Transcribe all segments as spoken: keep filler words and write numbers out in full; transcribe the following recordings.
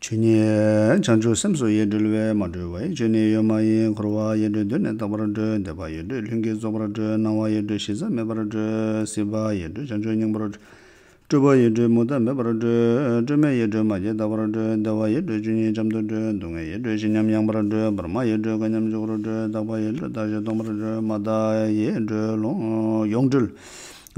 ཆོས་ཉིད་བྱང་ཆུབ་སེམས་སུ་ཡིད་གྲོལ་བས། མ་གྲོལ་བ་ཡི་ཆོས་ནི་ཡོད་མ་ཡིན། འཁོར་བ་ཡིད་གྲོལ་གདོད་ནས་དག་པར་གྲོལ། འདོད་པ་ཡིད་གྲོལ་ལྷུན་གྱིས་རྫོགས་པར་གྲོལ། སྣང་བ་ཡིད་གྲོལ་གཞི་རྩ་མེད་པར་གྲོལ། སྲིད་པ་ཡིད་གྲོལ་བྱང་ཆུབ་སྙིང་པོར་གྲོལ། སྤྲོས་པ་ཡིད་གྲོལ་མུ་མཐའ་མེད་པར་གྲོལ། སྤྲོས་མེད་ཡིད་གྲོལ་མ་སྐྱེས་དག་པར་གྲོལ། བདེ་བ་ཡིད་གྲོལ་ཆོས་ཉིད་འཆམ་དུ་གྲོལ། སྡུག་བསྔལ་ཡིད་གྲོལ་ཞི་མཉམ་ཡངས་པར་གྲོལ། བར་མ་ཡིད་གྲོལ་གང་ཉམས་འཇུག་པར་གྲོལ། དག་པ་ཡིད་གྲོལ་བདག་གཞན་སྟོང་པར་གྲོལ། མ་དག་ཡིད་གྲོལ་ཡོངས་གྲོལ་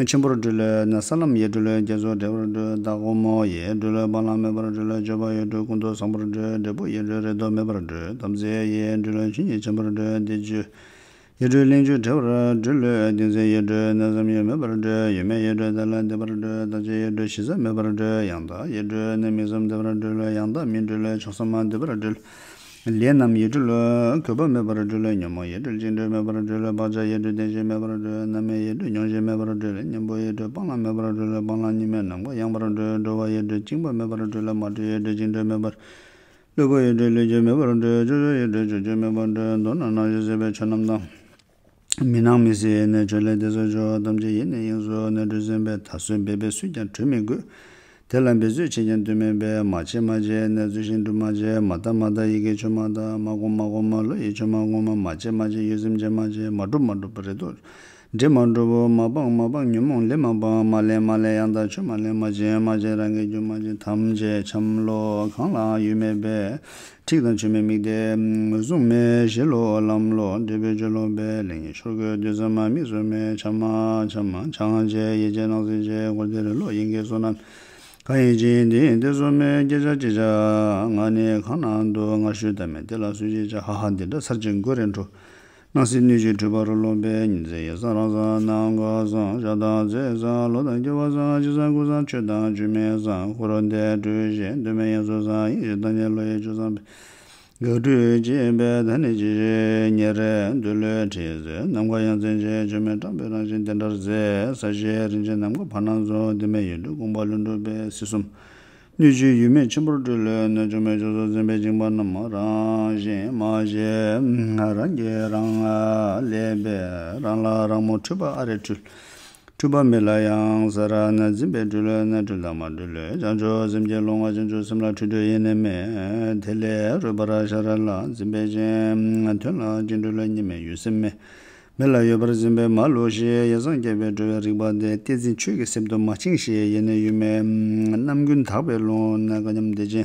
ཆེན་པོར་གྲོལ། ས་ལམ་ཡིད་གྲོལ་རྒྱ་མཚོ་འབྲེལ་བར་གྲོལ། བདག་དབང་མོ་ཡིད་གྲོལ་སྤང་བླང་མེད་པར་གྲོལ། སྤྱོད་པ་ཡིད་གྲོལ་ཀུན་ཏུ་བཟང་པར་གྲོལ། འབྲས་བུ་ཡིད་གྲོལ་རེ་དོགས་མེད་པར་གྲོལ། དམ་ཚིག་ཡིད་གྲོལ་ཆོས་ཉིད་འཆམ་པར་གྲོལ། བདེ་སྤྱོད་ཡིད་གྲོལ་གླེང་བརྗོད་བྲལ་བར་གྲོལ། གཏན་ཚིགས་ཡིད་གྲོལ་གནོད་བསམ་ཡོད་མེད་པར་གྲོལ། ཡོད་མེད་ཡིད་གྲོལ་ཐ་ལ་འདས་པར་གྲོལ། ཐ་ཆད་ཡིད་གྲོལ་གཞི་རྩ་མེད་པར་གྲོལ། ཡང་དག་ཡིད་གྲོལ་གནོད་མིན་བསམ་འདས་པར་གྲོལ། ཡང་དག་མིན་གྲོལ་ཕྱོགས་མཚམས་འདས་པར་གྲོལ། ལས་རྣམས་ཡིད་གྲོལ་གོས་པ་མེད་པར་གྲོལ། ཉོན་མོངས་ཡིད་གྲོལ་བཅིངས་འགྲོལ་མེད་པར་གྲོལ། བག་ཆགས་ཡིད་གྲོལ་བརྟན་ཞིང་མེད་པར་གྲོལ། རྣམ་སྨིན་ཡིད་གྲོལ་མྱོང་བཞིན་མེད་པར་གྲོལ། གཉེན་པོ་ཡིད་གྲོལ་སྤང་བླང་མེད་པར་གྲོལ། སྤང་བླང་གཉིས་མེད་ནམ་མཁའ་ཡངས་པར་གྲོལ། གྲོལ་བ་ཡིད་གྲོལ་བཅིངས་པ་མེད་པར་གྲོལ། མ་གྲོལ་ཡིད་གྲོལ་བཅིངས་འགྲོལ་མེད་པར། གློ་བུར་ཡིད་གྲོལ་གློད་བྱེད་མེད་པར་གྲོལ། སྐྱོ་ཤས་ཡིད་གྲོལ་སྐྱོ་བྱེད་མེད་པར་གྲོལ། མདོར་ན་སྣང་ཞིང་སྲིད་པའི་ཆོས་རྣམས་དང་། མི་སྣང་མི་སྲིད་ཡེ་ནས་བྱོན་ལས་བདེ་སོགས་ཆོས་ཐམས་ཅད་ཡེ་ནས་དབྱིངས་སུ་གནས་གྲོལ་ཟིན་པས། ད་གཟོད་འབད་པས་སུས་ཀྱང་གྲོལ་མི་དགོས། དེ་ལ་འབད་རྩོལ་བྱས་ཀྱང་དོན་མེད་པས། མ་བྱས་མ་བྱས་ནས་རྩོལ་ཞིང་སྒྲུབ་མ་བྱས། མ་བལྟ་མ་བལྟ་ཡི་གེ་ཆོས་མ་བལྟ། མ་བསྒོམ་མ་བསྒོམ་བློ་ཡི་ཆོས་མ་བསྒོམ། མ་བྱས་མ་བྱས་ཡུལ་སེམས་བྱས་མ་བྱས། མ་གྲུབ་མ་གྲུབ་རེ་དོགས་འདྲེ་མ་གྲུབ། མ་སྤངས་མ་སྤངས་ཉོན་མོངས་ལས་མ་སྤངས། མ་ལས་མ་ལས་ཡང་དག་ཆོས་མ་ལས། མ་བྱས་མ་བྱས་རང་གི་རྒྱུ་མ་བྱས། ཐམས་ཅད་འཁྱམས་ལོ་གང་ལའང་ཡུལ་མེད་པས། ཁྲིག་དང་ཆོས་མེད་མིག་ལྟས་གཟུང་མེད་ཞི་ལོ་ལམ་ལོ་འབྲས་བུའི་ཆོས་ལོ་པས། ལེགས་ཉེས་ཤོར་གོས་དུས་ཙམ་མ་མིག་བཟོ་མེད། འཁྱམས་མ་འཁྱམས་མ་འཆང་བྱེད་ཡིད་ཆེས་སྣང་སྲིད་བྱེད། འཁོར་འདས་རེ་ལོ་ཡིན་གྱི་བསོད་ནམས་གང་ཡིན་ཅིང་འདི་ཡིན་དེ་བཟོ་མེད། སྐྱེ་བྱ་ཅི་བྱ་ང་ནི་གང་ན་འདུག་ང་ཤུལ་ལྟ་མེད་དེ་ལ་སུས་ཅི་བྱ། ཧ་ཧ་འདི་འདྲ་ཚར་གཅིག་མགོ་རེ་འགྲོ། སྣང་སྲིད་སྣོད་བཅུད་འཁྲུལ་པ་རོ་ལོ་པས། ཉིན་མཚན་ཡེ་བཟང་རང་བཟང་སྣ་འགོག་བཟང་ཞག་དང་ཚེས་བཟང་ལོ་དང་སྐྱེ་བ་བཟང་ཕྱི་བཟང་ཁུ་བཟང་ཆོས་དང་ཆོས་མིན་བཟང་འཁོར་འདས་འཁྲུལ་ཞེན་དོན་མེད་ཡང་སོ་བཟང་ཡིན་ཞེས་བདག་ཉིད་བློ་ཡི་ཆོས་བཟང་པས། དགག་སྒྲུབ་བྱེད་པས་ད་ནི་ཇི་ཞིག་ཉེ་རེ་འདོད་ལུས་ཁྲིད་ཟེར། ནམ་མཁའ་ཡང་མཚན་ཆེ་ཆོས་མེད་སྤྲང་པོའི་རང་བཞིན་དེ་འདྲར་ཟད། ས་གཞིའི་རིན་ཆེན་ནམ་མཁའ་བར་སྣང་ཚོགས། དེ་མེད་ཡུལ་དུ་དགོངས་པ་ལྷུན་གྲུབ་པས། སྲིད་གསུམ་སྣོད་བཅུད་ཡུལ་མེད་ཆེན་པོར་གྲོལ། སྣོད་བཅུད་མེད་ཕྱོགས་སུ་འཛིན་པའི་བཅིངས་པ་རྣམས་རང་བཞིན་མ་ཞི། རང་གིས་རང་ལས་པས་རང་ལ་རང་མོ་འཁྲུལ་པ་ཨ་རེ་འཁྲུལ། འཁྲུལ་པ་མེད་ལ་ཡང་ཟེར་ན་འཛིན་པས་འཁྲུལ་ན་འཁྲུལ་དང་མ་འཁྲུལ་ལས། བྱང་ཆུབ་སེམས་ཀྱི་ཀློང་ང་བྱང་ཆུབ་སེམས་ལ་འཁྲུལ་འཁྲུལ་ཡེ་ནས་མེད། དེ་ལས་རོལ་པར་ཤར་ལ་འཛིན་པའི་སྤྱན། དོན་ལ་བཅིངས་འགྲོལ་ལ་གཉིས་མེད་ཡུལ་སེམས་མེད། མེད་ལ་ཡོད་པར་འཛིན་པས་མ་ལུས་ཤིང་། ཡེ་སངས་རྒྱས་པའི་གྲོལ་བའི་རིག་པ་དེ་གཏེར་འཛིན་ཆོས་ཀྱི་གསེབ་ཏུ་མ་བཅིངས་ཤིང་། ཡེ་ནས་ཡུལ་མེད་རྣམ་ཀུན་དག་པའི་ཀློང་ན་དཀའ་མཉམ་བདེ་ཆེན་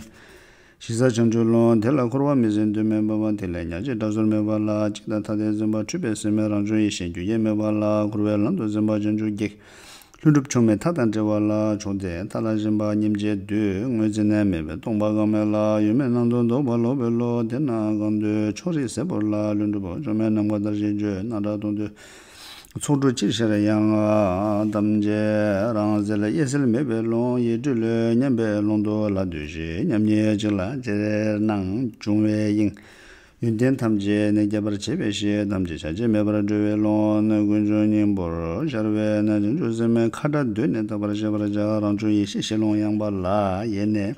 གཞི་རྩ་བྱང་ཆུབ་ཀློང་། དེ་ལ་འཁོར་བ་མི་ཟད་དུ་མི་འབབ་པ། དེ་ལས་ཉག་གཅིག་དགྲ་ཟོར་མེད་པ་ལ། གཅིག་དང་ཐ་དད་འཛིན་པ་འཁྲུལ་པའི་སེམས་མེད་རང་བྱུང་ཡེ་ཤེས་རྒྱུ་ཡེ་མེད་པ་ལ། འཁོར་བའི་ལམ་དུ་འཛིན་པ་བྱང་ཆུབ་གེགས། ལྷུན་གྲུབ་ཕྱོགས་མེད་མཐའ་དང་བྲལ་བ་ལ། ཕྱོགས་དེ་མཐའ་ལ་ཞེན་པ་སྙེམས་བྱེད་བདུད། ངོས་འཛིན་ནས་མེད་པའི་སྟོང་པ་གང་མེད་ལ། ཡོད་མེད་སྣང་སྟོང་ལྡོག་པ་ལོག་པའི་བློ། དེ་ན་གང་འདུལ་ཕྱོགས་རིས་ཟད་བོར་ལ། ལྷུན་གྲུབ་ཕྱོགས་མེད་ནམ་མཁའ་ལྟར་ཞེས་བརྗོད། སྣང་གྲགས་སྟོང་འདུས་ཚོགས་དྲུག་ཅིར་ཤར་ཡང་། ཐམས་ཅད་རང་གསལ་དབྱེ་གསལ་མེད་པའི་ཀློང་། ཡིད་གྲོལ་མཉམ་པའི་ཀློང་དུ་ལ་འདུས་ཤིང་། མཉམ་ཉིད་གཅིག་ལ་ཅིར་སྣང་འབྱུང་བའི་དབྱིངས། ཡོན་ཏན་ཐམས་ཅད་ནི་རྒྱས་པར་བྱེད་པའི་གཞི། ཐམས་ཅད་བྱ་བྱེད་མེད་པར་གྲོལ་བའི་ཀློང་། ནི་ཀུན་འབྱུང་སྙིང་པོར་ཤར་བས་ན། བྱང་ཆུབ་སེམས་མཁའ་འགྲོ་གདོད་ནས་དག་པར་ཤེས་པར་བྱ། རང་བྱུང་ཡེ་ཤེས་ཤེས་ཀློང་ཡངས་པ་ལ། ཡེ་ནས་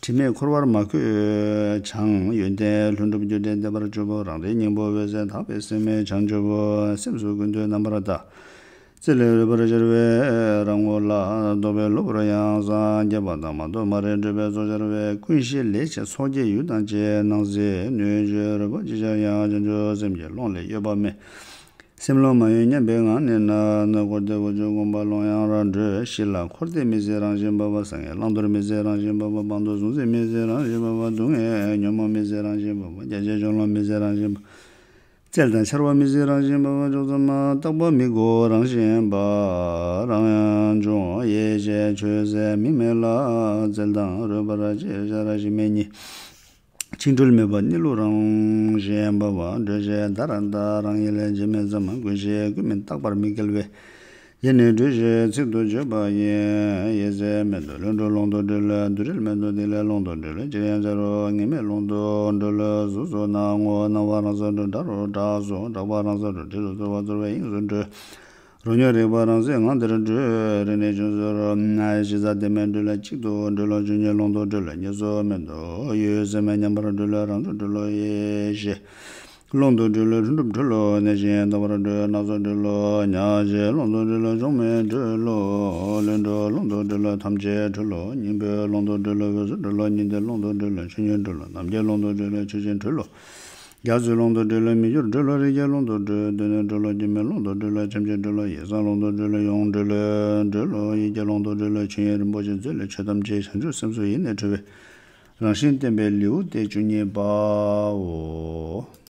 དྲི་མེད་འཁོར་བར་མ་གོས་འཆིང་། ཡོན་ཏན་ལྷུན་གྲུབ་རྒྱུ་འབྲས་བདེན་པར་གྱུར་པ། རང་རིག་སྙིང་པོ་འོད་གསལ་དག་པའི་སེམས། བྱང་ཆུབ་སེམས་སུ་ཀུན་འདུས་རྣམ་པར་དག་རྩེ་ལས་རོལ་པར་ཤར་བའི་རང་ངོ་ལ། རྟོག་པའི་གློ་བུར་ཡང་སངས་རྒྱས་པ་དང་། མ་རྟོགས་མ་རིག་སྒྲིབ་པའི་ཚོགས་ཤར་བས། ཀུན་ཤེས་ལས་བྱེད་ཚོགས་བརྒྱད་ཡུལ་དང་བཅས། སྣང་སྲིད་སྣོད་བཅུད་རོལ་པ་ཅི་ཤར་ཡང་། བྱང་ཆུབ་སེམས་ཀྱི་ཀློང་ལས་གཡོ་བ་མེད། སེམས་ཀློང་མ་ཡོད་མཉམ་པའི་ངང་ནས་ན། ནི་འཁོར་འདས་དབུས་ཕྱོགས་ཀུན་པ་ཀློང་ཡངས་ར་འགྲོལ། གཞི་ལ་འཁོར་འདས་མི་སྲིད་རང་བཞིན་འབབ་པ། སངས་རྒྱས་བླང་དོར་མི་སྲིད་རང་བཞིན་འབབ་པ། སྤངས་རྟོགས་གཟུང་འཛིན་མི་སྲིད་རང་བཞིན་འབབ་པ། སྡུག་བསྔལ་ཉོན་མོངས་མི་སྲིད་རང་བཞིན་འབབ་པ། རྒྱ་ཆེར་སྦྱོར་ཀློང་མི་སྲིད་རང་བཞིན་འབབ་པ། རྩལ་དང་འཆར་བ་མི་སྲིད་རང་བཞིན་འབབ་པ། ཕྱོགས་མཚམས་རྟག་པ་མི་གོས་རང་བཞིན་འབབ། རང་བྱུང་ཡེ་ཤེས་ཆོས་ཟད་མིག་མེད་ལ། རྩལ་དང་རོལ་པར་ཅིར་ཤར་གཞི་མེད་གཉིས། བཅིངས་གྲོལ་མེད་པ་གནས་ལུགས་རང་བཞིན་འབབ་པ། གྲོལ་བྱེད་བདག་རང་བདག་རང་ཡིན་ལས་གཞི་མེད་ཙམ། ཀུན་ཤེས་ཀུན་མིན་རྟག་པར་མི་འགལ་བས། ཡེ་ནས་གྲོལ་ཞེས་ཚིག་ཏུ་བརྗོད་པ་ཡིན། ཡེ་ཟད་མེད་དུ་ལྷུན་གྲུབ་ཀློང་དུ་གྲོལ། རྡུལ་བྲལ་མེད་དུ་ཐིག་ལེ་ཀློང་དུ་གྲོལ། ཅིར་ཡང་བྱ་རུང་ངེས་མེད་ཀློང་དུ་གྲོལ། གཟུགས་སུ་སྣང་ངོ་སྣང་བ་རང་སར་གྲོལ། སྒྲ་རུ་གྲགས་སུ་གྲགས་པ་རང་སར་གྲོལ། དྲི་རུ་ཚོར་བ་ཚོར་བའི་དབྱིངས་སུ་གྲོལ། རོ་མྱོང་རེག་པ་རང་སའི་ངང་དེར་གྲོལ། རིག་གནས་ཆུང་ཟུར་གཞི་རྩ་དེ་མེད་གྲོལ། གཅིག་ཏུ་གྲོལ། ཆོས་ཉིད་ཀློང་དུ་གྲོལ། གཉིས་སུ་མེད་དུ་ཡུལ་སེམས་མཉམ་པར་གྲོལ། རང་བྱུང་གྲོལ་ལོ་ཡེ་ཤེས། ཀློང་དུ་སྒྲོལ་ལོ་ལྷུན་གྲུབ་སྒྲོལ་ལོ། གནས་བཞིན་རྟག་པར་སྒྲོལ། སྣ་ཚོགས་སྒྲོལ་ལོ་ཉག་གཅིག། ཀློང་དུ་སྒྲོལ་ལོ་གཞོམ་མེད་སྒྲོལ་ལོ། ལྷུན་གྲུབ་ཀློང་དུ་སྒྲོལ་ལོ་ཐམས་ཅད་སྒྲོལ་ལོ། སྙིང་པོའི་ཀློང་དུ་སྒྲོལ་ལོ་འོད་གསལ་སྒྲོལ་ལོ། གཉིས་ལྡན་ཀློང་དུ་སྒྲོལ་ལོ་ཆོས་ཉིད་སྒྲོལ་ལོ། རྣམ་མཁྱེན་ཀློང་དུ་སྒྲོལ་ལོ་ཆོས་ཅན་སྒྲོལ་ལོ། རྒྱ་མཚོའི་ཀློང་དུ་སྒྲོལ་ལོ་མི་འགྱུར་སྒྲོལ་ལོ། རིགས་བརྒྱའི་ཀློང་དུ་སྒྲོལ། གདོད་ནས་སྒྲོལ་ལོ་སྒྱུ་མའི་ཀློང་དུ་སྒྲོལ་ལོ། ཆོས་ཅན་སྒྲོལ་ལོ། ཡེ་སངས་ཀློང་དུ་སྒྲོལ་ལོ་ཡོངས་སྒྲོལ་ལོ། སྒྲོལ་ལོ། ཡིད་ཀྱི་ཀློང་དུ་སྒྲོལ་ལོ་ཆོས་དབྱིངས་རིན་པོ་ཆེ་མཛོད་ལས་ཆོས་ཐམས་ཅད་བྱང་ཆུབ་སེམས་སུ་ཡེ་ནས་གྲོལ་བའི་རང་བཞིན་བསྟན་པའི་ལེའུ་སྟེ་བཅུ་གཉིས་པའོ།